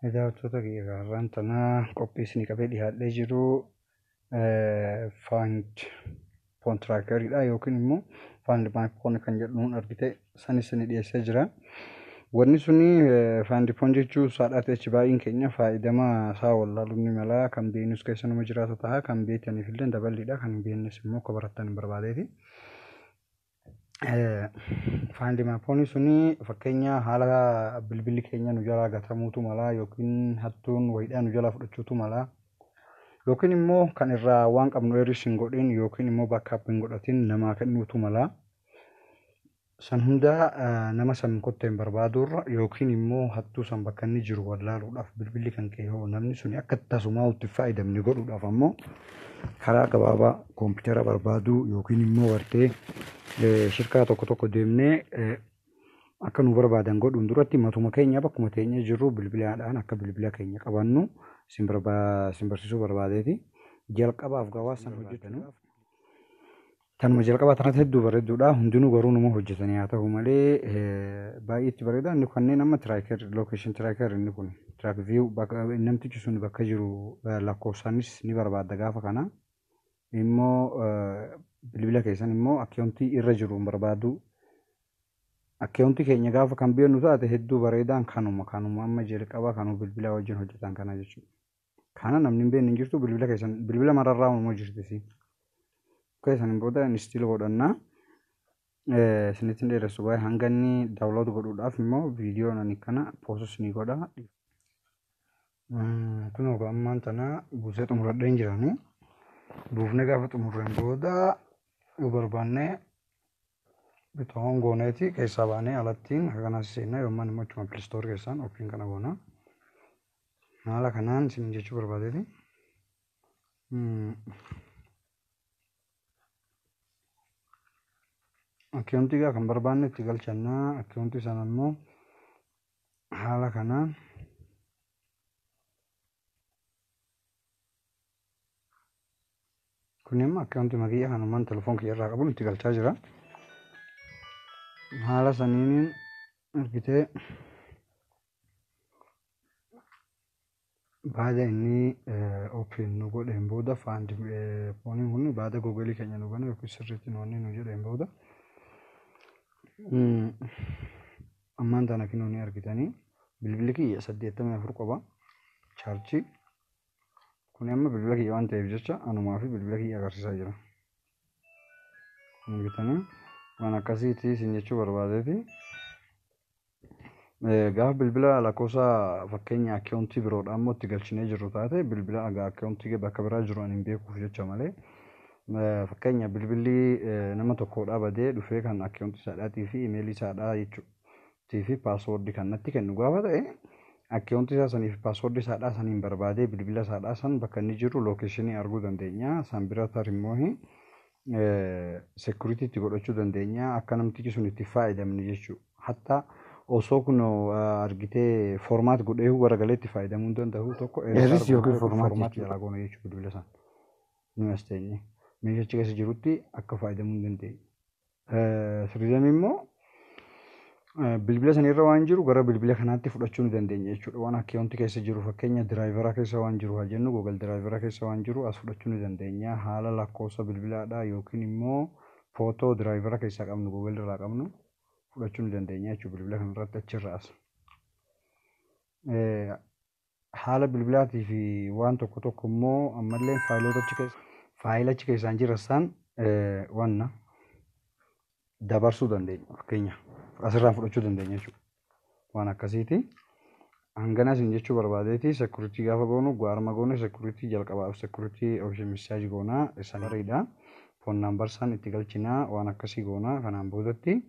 Daawwattoota kiyya har'aan tana qophii isinii qabee dhiyaadhee jiru Find Phone Trackeridha yookiin immoo Find My Phone kan jedhuun argite san isinii dhiyeessee jira. Wanni suni Find Phone jechuun saadhaati achi baay'een keenya faayidama isaa wallaaluun ni mala. Kan beeknus keessa nama jiraatu ta'a. Kan beektaniif illee daballiidha. Kan hin beeknes immoo akka barattan hin barbaadeeti. Find My Phone suni fakkeenya haala bilbilli keenya nu jalaa gatamuutu mala yookiin hattuun wayiidhaa nu jalaa fudhachuutu mala. Yookiin immoo kan irraa waan qabnu erris hin godhin yookiin immoo backup hin godhatin namaa kennuutu mala. San hundaa nama san kottee hin barbaadurra yookiin immoo hattuu san bakka inni jiru wallaaluudhaaf bilbilli kan kee hoo namni suni akka tasumaa itti fayyadamne godhuudhaaf ammoo karaa gabaabaa koompitara barbaaduu yookiin immoo gartee shirkaa tokko tokko deemnee akka nu barbaadan godhuun duratti matuma keenya bakkuma teenyee jirru bilbilaadhaan akka bilbila keenya qabannu isin barsiisuu barbaadeeti. Jalqabaaf gabaasa san hojjetanu. Tanuma jalqabaa tanatti hedduu bareedduudha. Hundinuu garuu numa hojjetanii haa ta'u malee baay'ee itti bareeda. Inni kanneen amma tracker location tracker inni kun track view bakka namtichi sun bakka jiru lakkoofsaanis ni barbaadda gaafa kana. Immoo bilbila keessan immoo akkaawuntii irra jiru hin barbaadu. Akkaawuntii keenya gaafa kan beeknu taate hedduu bareedaan kanuma kanuma amma jalqabaa kanuma bilbila wajjin hojjetan kana jechuudha. Kana namni hin beekne hin jirtu bilbila keessan bilbila mararraa immoo jirti. Keessan booda install godhannaa. Isinitti hin dheeressu baay'ee hanga inni download godhuudhaaf immoo viidiyoon ani kana poosus ni godha. Kunoo ammaan tana buusee xumuradhee hin jirani. Buufnee gaafa xumurreen booda yoo barbaanne bitoon gooneeti keessaa baanee alattiin akka kanaas seenna yookaan immoo achuma Play Store keessaan open kana goona. Haala kanaan isin jechuu barbaadeeti. Akkaawuntii gaa kan barbaanne itti galchannaa. Akkaawuntii sana immoo haala kanaan kun immoo akkaawuntii makiyya kanumaan telefoon kiyya irraa qabuun itti galchaa jira. Haala saniin argitee baada inni open nu godheen booda Find Phoneiin kun baada Google keenya nu bane yookiin sirriitti nu wanni nu jedheen booda ammaan tana kinoo ni argitanii bilbilli kiyya 84 qaba chaarjii kun amma bilbila kiyya waan ta'eef jecha anumaa fi bilbila kiyya agarsiisaa jira. Argitanii waan akkasiiti isin jechuu barbaadeeti. Gaafa bilbila lakkoofsa fakkeenya akkaawuntii biroodha ammoo itti galchinee jirru taate bilbila akkaawuntii bakka biraa jiru ani hin beekuuf jecha malee fakkeenya bilbilli nama tokkodhaa badee dhufee kan akkaawuntii isaadhaatii fi imeelii isaadhaa jechuudha fi paaswoordii kan natti kennu gaafa ta'e akkaawuntii isaa sanii fi paaswoordii isaadhaa saniin barbaadee bilbila isaadhaa san bakka inni jiru lookeeshinii arguu dandeenya. San bira tarii immoo security itti godhachuu dandeenya akka namtichi sun itti fayyadamne jechuudha. Hatta osoo kun argitee format godhee garagalee itti fayyadamuu hin danda'u tokko Erase yookiin format format jechuudha. jalaa goona jechuudha bilbila sana. Nuyi as teenye meeshaa achi keessa jirutti akka fayyadamuu hin dandeenye. Sirriidhaan immoo bilbila sanirra waan jiru gara bilbila kanaatti fudhachuu ni dandeenya jechuudha. Waan akkaawuntii keessa jiru fakkeenya diraayivara keessa waan jiru haa jennu Google diraayivara keessa waan jiru as fudhachuu ni dandeenya. Haala lakkoofsa bilbilaadhaa yookiin immoo footoo diraayivara keessaa qabnu Google irraa qabnu fudhachuu ni dandeenya jechuudha bilbila kanarratti achirraa as. Haala bilbilaatii fi waan tokko tokko immoo ammallee faayiloota achi keessa faayila achi keessaan jiran san wanna dabarsuu dandeenya fakkeenya asirraan fudhachuu dandeenya jechuudha. Waan akkasiiti. Hangana isin jechuu barbaadeeti security gaafa goonu gaarma goone security jalqabaaf security option message goonaa isa bareeda. Phone number san itti galchinaa waan akkasii goonaa kanaan boodatti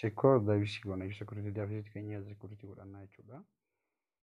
secure device goona security device keenya security godhannaa jechuudha.